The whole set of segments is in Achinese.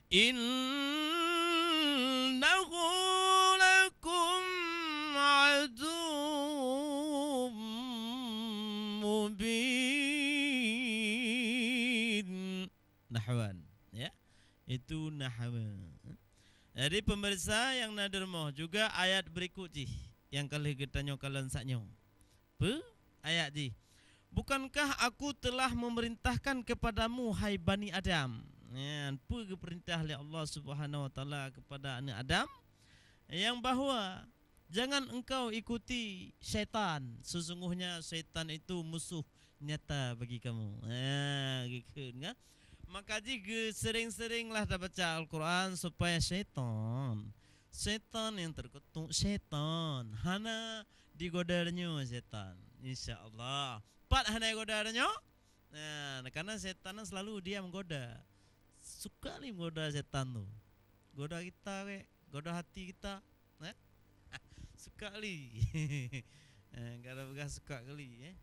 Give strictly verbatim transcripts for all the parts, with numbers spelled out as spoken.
Innahu lakum aduwwum mubin. Nahwan, ya. Itu nahwa. Jadi, pemirsa nyang na di rumoh, juga ayat berikut jih nyang ka lheueh geutanyoe kalon saat nyoe. Peue ayat jih? "Bukankah Aku telah memerintahkan kepadamu, hai Bani Adam?" Nyan, peue geupeurintah lé Allah Subhanahu wa Taala kepada aneuk Adam? Yang bahwa, "Jangan engkau ikuti syaitan. Sesungguhnya syaitan itu musuh nyata bagi kamu." Ha, geukheun kan? Maka jih geu-, sering-seringlah tabaca Al-Quran supaya syaitan, syaitan yang terkutuk, syaitan hana digoda tanyoe syaitan. Insya Allah. Pat hana digoda tanyoe? Nah, karena syaitan selalu dia menggoda. Suka li menggoda syaitan tu. Goda kita ke, goda hati kita. Eh? Suka li. Eh, kada peugah suka kali, eh.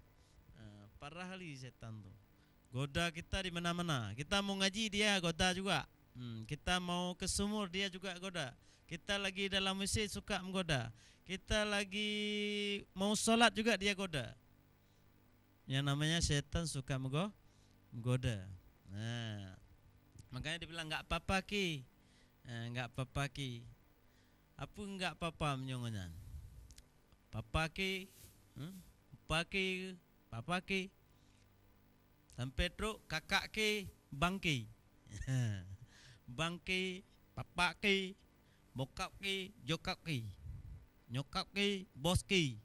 Ah, parah li syaitan tu. Goda kita di mana-mana. Kita mau ngaji, dia goda juga. Hmm, kita mau ke sumur, dia juga goda. Kita lagi dalam WC, suka menggoda. Kita lagi mau sholat juga, dia goda. Yang namanya syaitan suka menggo-, menggoda. Nah, makanya dibilang, "Enggak apa-apa, Ki." Eh, "Enggak apa-apa, Ki." Apa enggak apa-apa meunyoe ngon nyan? Papa ke, hmm? Papa ke, papa ke. Sampai trok kakak ke, bang ke. Bang ke, papa ke, bokap ke, jokap ke. Nyokap ke, bos ke.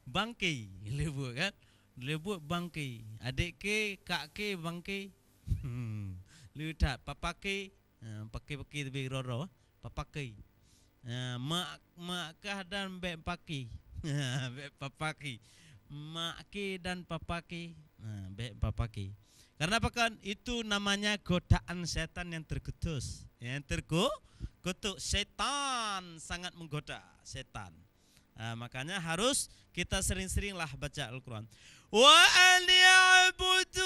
Bang ke, leubuet kan? Leubuet bang ke. Adik ke, kak ke, bang ke. Leutat, papa ke, Ha, paki-paki teubiet keudroe-droe, eh. Papaki. Ha, mak, mak kah dan bèk paki. Bèk papaki. Mak ki dan papaki. Ha, bèk papaki. Karena apa kan? Itu namanya godaan setan yang terkutus. Yang terku-, kutuk. Setan sangat menggoda. Setan. Ah, makanya harus kita sering-seringlah baca Al-Quran. "Wa an'buduni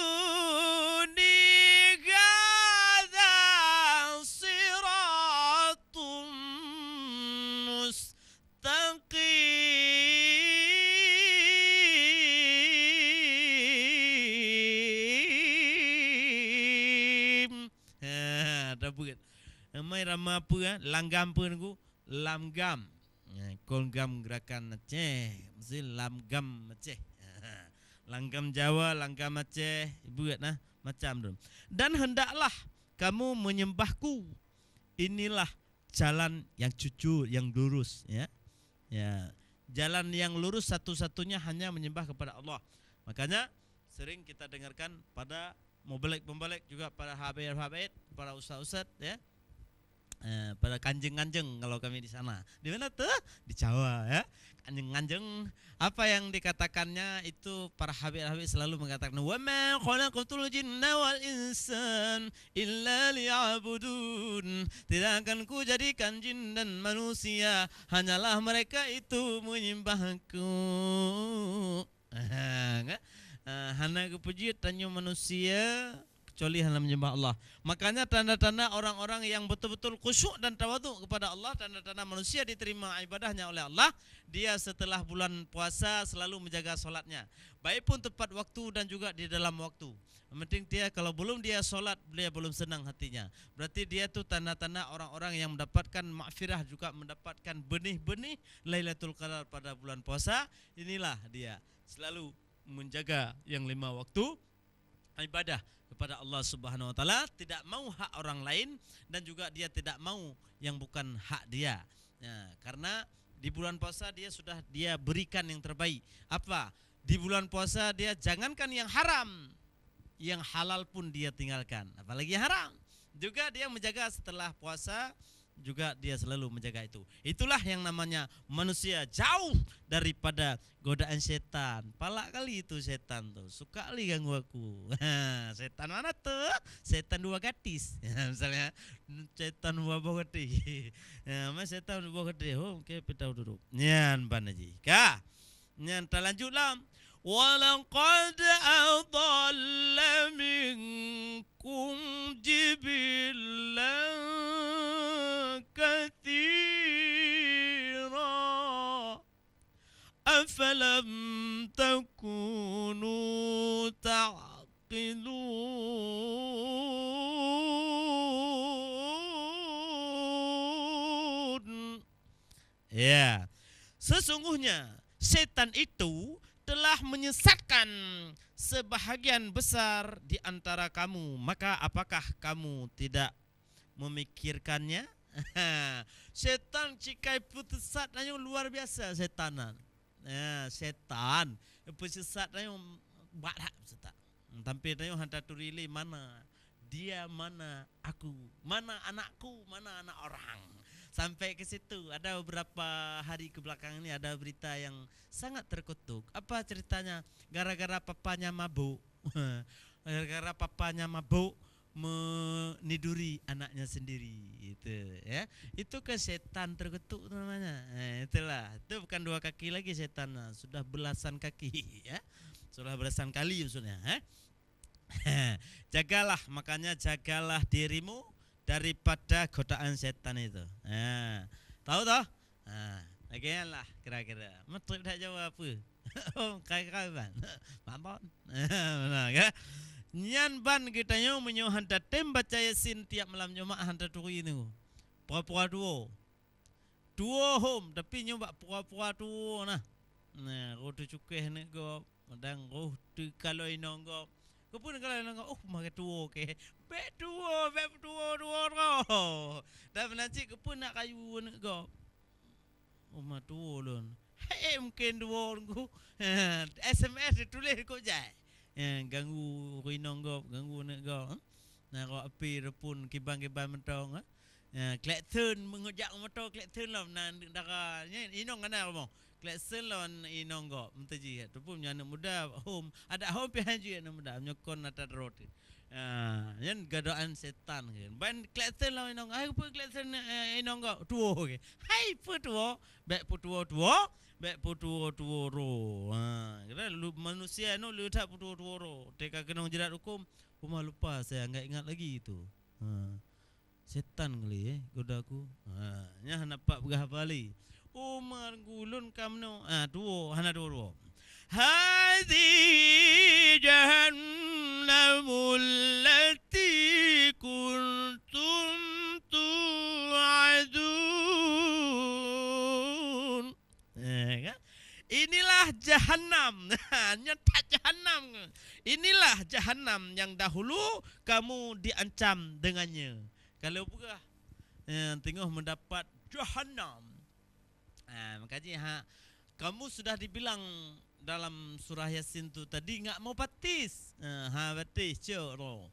hadza siratun mustaqim." Ha, dah buet. Amai rama apa, eh? Langgam apa, Teungku? Lam gam. Eh, kon gam gerakan Aceh, mesti lam gam Aceh. Langgam Jawa, langgam Aceh, buet nah, macam tu. Dan hendaklah kamu menyembahku. Inilah jalan yang jujur, yang lurus, ya. Ya, jalan yang lurus satu-satunya hanya menyembah kepada Allah. Makanya sering kita dengarkan pada mubalek-mubalek juga, para habaib-habaib, para ustaz-ustaz, ya. Eh, para kanjeng-kanjeng kalau kami di sana. Di mana tu? Di Jawa, ya. Kanjeng-kanjeng, apa yang dikatakannya itu, para habaib-habaib selalu mengatakan, "Wa ma khalaqtul jinna wal insan illa liya'budun." Tidak akan kujadikan jin dan manusia, hanyalah mereka itu menyembahku. Aha, kan? Ah, hana geupeujiet tanyoe manusia kecuali hana menyembah Allah. Makanya tanda-tanda orang-orang yang betul-betul khusyuk dan tawaduk kepada Allah, tanda-tanda manusia diterima ibadahnya oleh Allah, dia setelah bulan puasa selalu menjaga sholatnya, baik pun tepat waktu dan juga di dalam waktu. Yang penting dia, kalau belum dia sholat, dia belum senang hatinya. Berarti dia tu tanda-tanda orang-orang yang mendapatkan maghfirah, juga mendapatkan benih-benih Lailatul Qadar pada bulan puasa. Inilah dia selalu menjaga yang lima waktu ibadah kepada Allah Subhanahu wa Taala, tidak mau hak orang lain, dan juga dia tidak mau yang bukan hak dia. Ya, karena di bulan puasa dia sudah dia berikan yang terbaik. Apa? Di bulan puasa dia jangankan yang haram, yang halal pun dia tinggalkan, apalagi yang haram. Juga dia menjaga setelah puasa, juga dia selalu menjaga itu. Itulah yang namanya manusia jauh daripada godaan setan. Palak kali itu setan tu. Suka kali ganggu aku. Ha, setan mana tu? Setan dua gatis. Misalnya, setan dua boh gatis. Ha, mana setan dua boh gatis? Oh, okey, pitau duduk. Nyan ban haji. Ka. Nyan talanjut lam. Walaqad adalla minkum jibilla lam takunu ta'qilun. Ya, sesungguhnya setan itu telah menyesatkan sebahagian besar di antara kamu. Maka apakah kamu tidak memikirkannya? Setan cikai peusesat nyan luar biasa setan nyan. Ya, setan peusesat nyan barat setan. Tapi tanyoe hana taturi lé mana dia, mana aku, mana anakku, mana anak orang. Sampai ke situ, ada beberapa hari ke belakang ni ada berita yang sangat terkutuk. Apa ceritanya? Gara-gara papanya mabuk. Gara-gara papanya mabuk, meniduri anaknya sendiri, itu, ya. Itu kan setan terkutuk namanya. Eh, itulah. Itu bukan dua kaki lagi setan, nah, sudah belasan kaki, ya. Sudah belasan kali maksudnya, eh. Jagalah, makanya jagalah dirimu daripada godaan setan itu. Ha. Tahu toh? Ha, lagèe nyan lah kira-kira. Meutrép that jaweueb apa? Oh, kai-kai ban. Mabon. Beuna kan? Nyan ban geutanyoe meunyoe hana tem baca Yasin tiap malam Jumat hana turi nyoe. Pura-pura tuwo. Tuwo hom, tapi nyoe bak pura-pura tuwo nah. Nah, roh teucukéh aneuk gob, dan roh teukalon inong gob. Keupeue kalon inong gob? Oh, makai tuwo kèe. Bèk tuwo, bèk tuwo, tuwo droe. Dan meunan cit keupeue nak kayu aneuk gob? Uma tuwo lôn. Hai, mungken tuwo lôn ku. S M S dituléh kok jai. Eh, ganggu ureueng inong gob, ganggu aneuk gob, eh. Nah, kok api reupun kiban-kiban mantong, eh. Ya, klakson meungeujak moto klakson lom nan dara. Nyan inong kana rumoh. Klakson lawan inong gob, meuteujih. Teupeu nyan aneuk muda hom, adak hom pih hanjeuet aneuk muda, meunyoe kon ata droe teuh. Ah, nyan godaan setan kan. Ban klakson lawan inong, "Hai, peue klakson, eh, inong gob?" "Tuwo." Hai, peue tuwo? Bèk peutuwo-tuwo, bèk peutuwo-tuwo droe. Ha, kira lu-, manusia nyoe le that peutuwo-tuwo droe. Teuka keunong jeurat hukôm, uma lupa saya, enggak ingat lagi itu. Ha. Setan kali, eh, goda aku. Ha, nyan hana pat peugah haba lé. Uma ulôn ka meunoe. Ha, tuwo, hana tuwo-tuwo. Hadhihi jahannamul lati kuntum tu'adun. Eh, kan? Inilah jahanam. Nyan that jahanam. Inilah jahanam yang dahulu kamu diancam dengannya. Kalau peugah, eh, teungoh meudapat jahanam. Ah, maka jih, ha, kamu sudah dibilang dalam surah Yasin tu tadi enggak mau patis. Ah, ha, patis cok tu.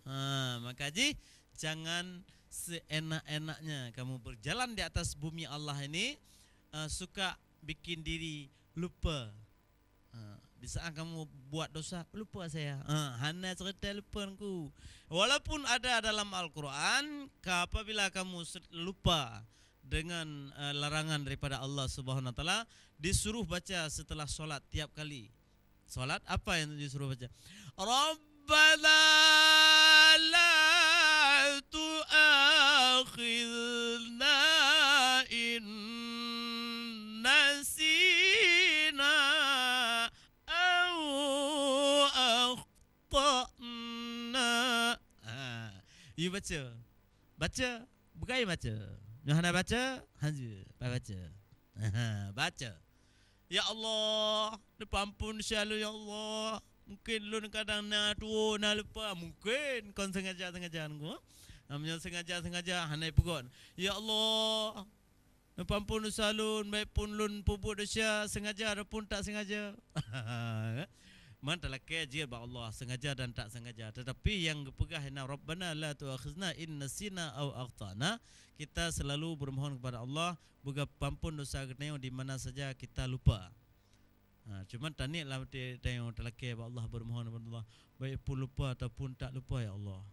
Ha, maka jih jangan seenak-enaknya kamu berjalan di atas bumi Allah ini, eh, suka bikin diri lupa. Ha, di saat kamu buat dosa, lupa saya. Ha, hana cerita lupa aku. Walaupun ada dalam Al-Quran, ka-, apabila kamu se-, lupa dengan, eh, larangan daripada Allah Subhanahu Wa Taala, disuruh baca setelah solat tiap kali. Solat apa yang disuruh baca? Rabbana la tu'akhidna in nasina au akhtana. Ha, you baca. Baca, bukai baca. Nyoe hana baca, hanjeuet baca. Ha, baca. Ya Allah, neupeuampon desya lôn, ya Allah. Mungken lôn kadang na tuwo, na lupa. Mungken kon sengaja-sengaja nunggu. Namanya sengaja-sengaja, hana ipeugot. Ya Allah, neupeuampon desya lôn, baik pun lôn peubuet desya sengaja ataupun tak sengaja. Man talakée jeuet bak Allah, sengaja dan tak sengaja. Tetapi nyang geupeugah na, "Rabbana la tu'akhizna in nasina au akhtana." Kita selalu bermohon kepada Allah, beugap-, peuampon dosa geutanyoe di mana saja kita lupa. Ha, cuman taniet lam até tanyoe talakée bak Allah, bermohon kepada Allah, baik pun lupa ataupun tak lupa, ya Allah.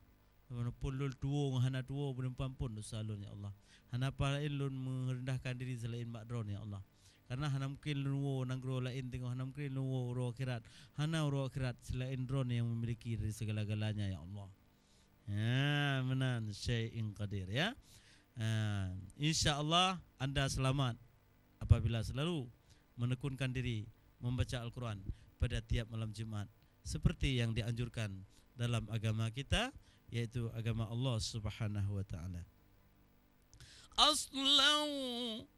Walaupun lôn tuwo ngon hana tuwo, beulôn peuampon dosa lôn, ya Allah. Hana apa laén lôn meurendahkan diri seulaén bak Droeneuh, ya Allah. Karena hana mungken lôn woe nanggroe laén teungoh, hana mungken lôn woe uroe akhirat. Hana uroe akhirat seulaén Droeneuh nyang memiliki dari segala-galanya, ya Allah. Ya, meunan, syai'in qadir, ya. Ha, insya Allah anda selamat apabila selalu menekunkan diri membaca Al-Quran pada tiap malam Jumat, seperti yang dianjurkan dalam agama kita, yaitu agama Allah Subhanahu wa Ta'ala. Aslau,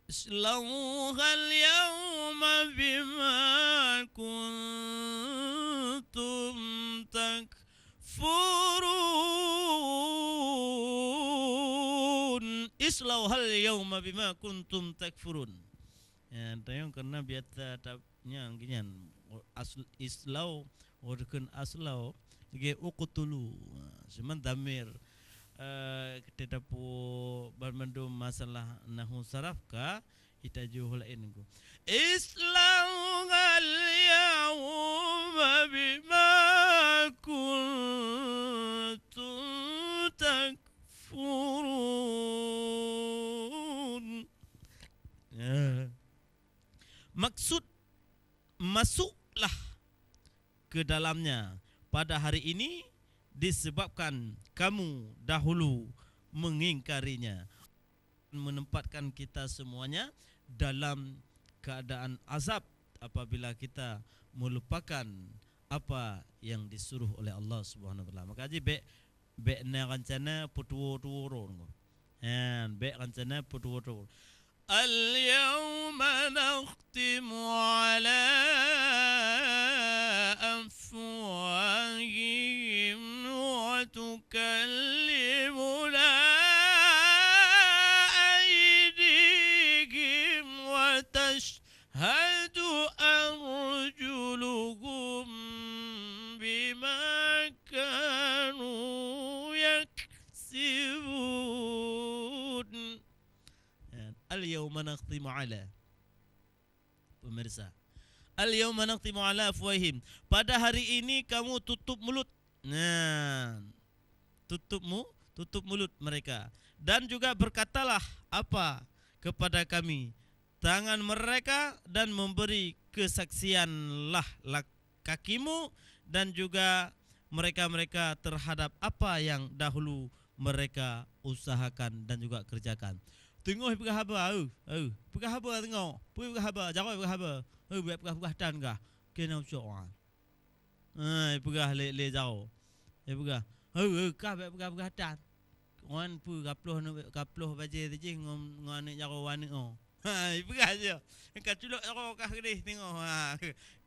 islauhal yauma bima kuntum takfurun. Islauhal yauma bima kuntum takfurun. Ya, tayong karena biasa ta-, nyang, nyang, asl-, islau, oh, dikheun aslau, lagèe uqtulu. Ha, cuman damir, eh, kita tapu banmandum masalah nahwu saraf ka, kita jauh lain ku. Islauhal yauma bima kuntum takfurun. Ya. Maksud, masuklah ke dalamnya pada hari ini disebabkan kamu dahulu mengingkarinya, menempatkan kita semuanya dalam keadaan azab apabila kita melupakan apa yang disuruh oleh Allah Subhanahu wa Taala. Maka jih bèk, bèk na rencana peutuwo-tuwo droe. Han, bèk rencana peutuwo-tuwo. اليوم نختم على أفواههم وتكلمنا أيديهم وتشهد أرجلهم بما كانوا يكسبون. Al-yauma nakhtimu ala. Pemirsa. Al-yauma nakhtimu ala afwahihim. Pada hari ini kamu tutup mulut. Nah, tutup mu-, tutup mulut mereka. Dan juga berkatalah apa kepada kami tangan mereka dan memberi kesaksianlah lak-, kakimu dan juga mereka-mereka terhadap apa yang dahulu mereka usahakan dan juga kerjakan. Teungoh peugah haba, eu, eu, peugah haba teungoh. Peue peugah haba, jaroe peugah haba. Eu, bèk peugah-peugah tan kah. Keuneuk cok, ah. Hai, peugah lé, lé jaroe. Hai, peugah. Eu, eu, kah bèk peugah-peugah tan. Wan peue ka ploh, ka ploh bajèe teuh jih ngon, ngon aneuk jaroe aneuk nyoe. Ha, ipeugah jih. Ka culok jaroe kah keudeh teungoh. Ha.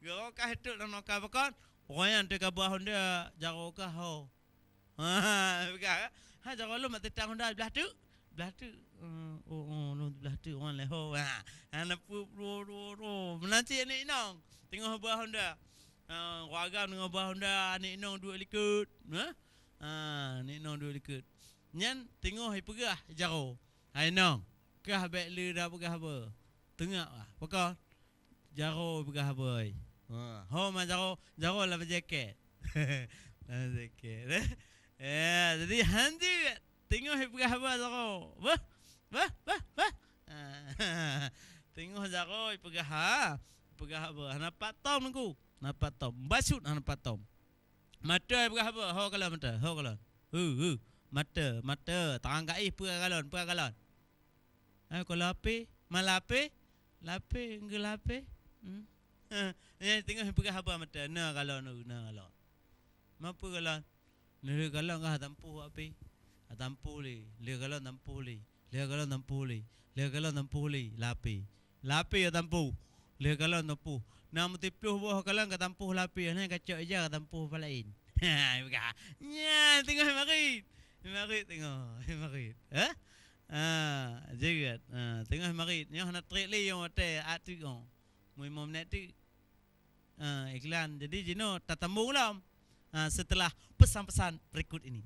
Jaroe kah ituek lam noka pakon. Ureueng nyan teuka beuah honda jaroe kah ho. Ha, ipeugah. Ha, jaroe lôn mak teutang honda blah teuk. Blah teuk. Hmm, oh, oh, lôn blah teuk ureueng lé ho. Ha. Ha, na pu ro ro ro. Meunan cit aneuk inong. Teungoh beuah honda. Ha, ureueng agam teungoh beuah honda, aneuk inong duek likot. Ha? Ha, aneuk inong duek likot. Nyan teungoh ipeugah jaroe. Hai nong, kah bèk lé da peugah haba. Teungak bah. Pakon? Jaroe peugah haba, ai. Ha, ho ma jaroe, jaroe lam jakét. Lam jakét. Eh, jadi han jeuet. Teungoh ipeugah haba jaroe. Bah, bah, bah, bah. Ha. Teungoh jaroe ipeugah ha. Ipeugah haba. Hana pat tom Teungku. Hana pat tom. Bacut hana pat tom. Mata ipeugah haba. Ho kalon mata. Ho kalon. Hu, hu. Mata, mata. Tarang gaih peue kalon, peue kalon. Ha, kalau lapéh, ma lapéh, lapéh, enggak lapéh. Hmm. Ha, nyan teungoh peugah haba mata, na kalon, na kalon. Ma peue kalon? Lheueh kalon ka tampôh lapéh. Ka tampôh lé, lheueh kalon tampôh lé, lheueh kalon tampôh lé, lheueh kalon tampôh lé, lapéh. Lapéh ka tampôh. Lheueh kalon tampôh. Na meuteuploh boh kalon ka tampôh lapéh, na ka cok ija ka tampôh palaén. Ha, ipeugah. Nyan teungoh marit. Marit teungoh, marit. Ha? Ha, jeuet. Ha, teungoh marit. Nyoe hana trép lé nyang watèe ateueh nyoe. Meunyoe minèt teuk. Ha, iklan. Jadi jinoe tatambong lom. Ha, setelah pesan-pesan berikut ini.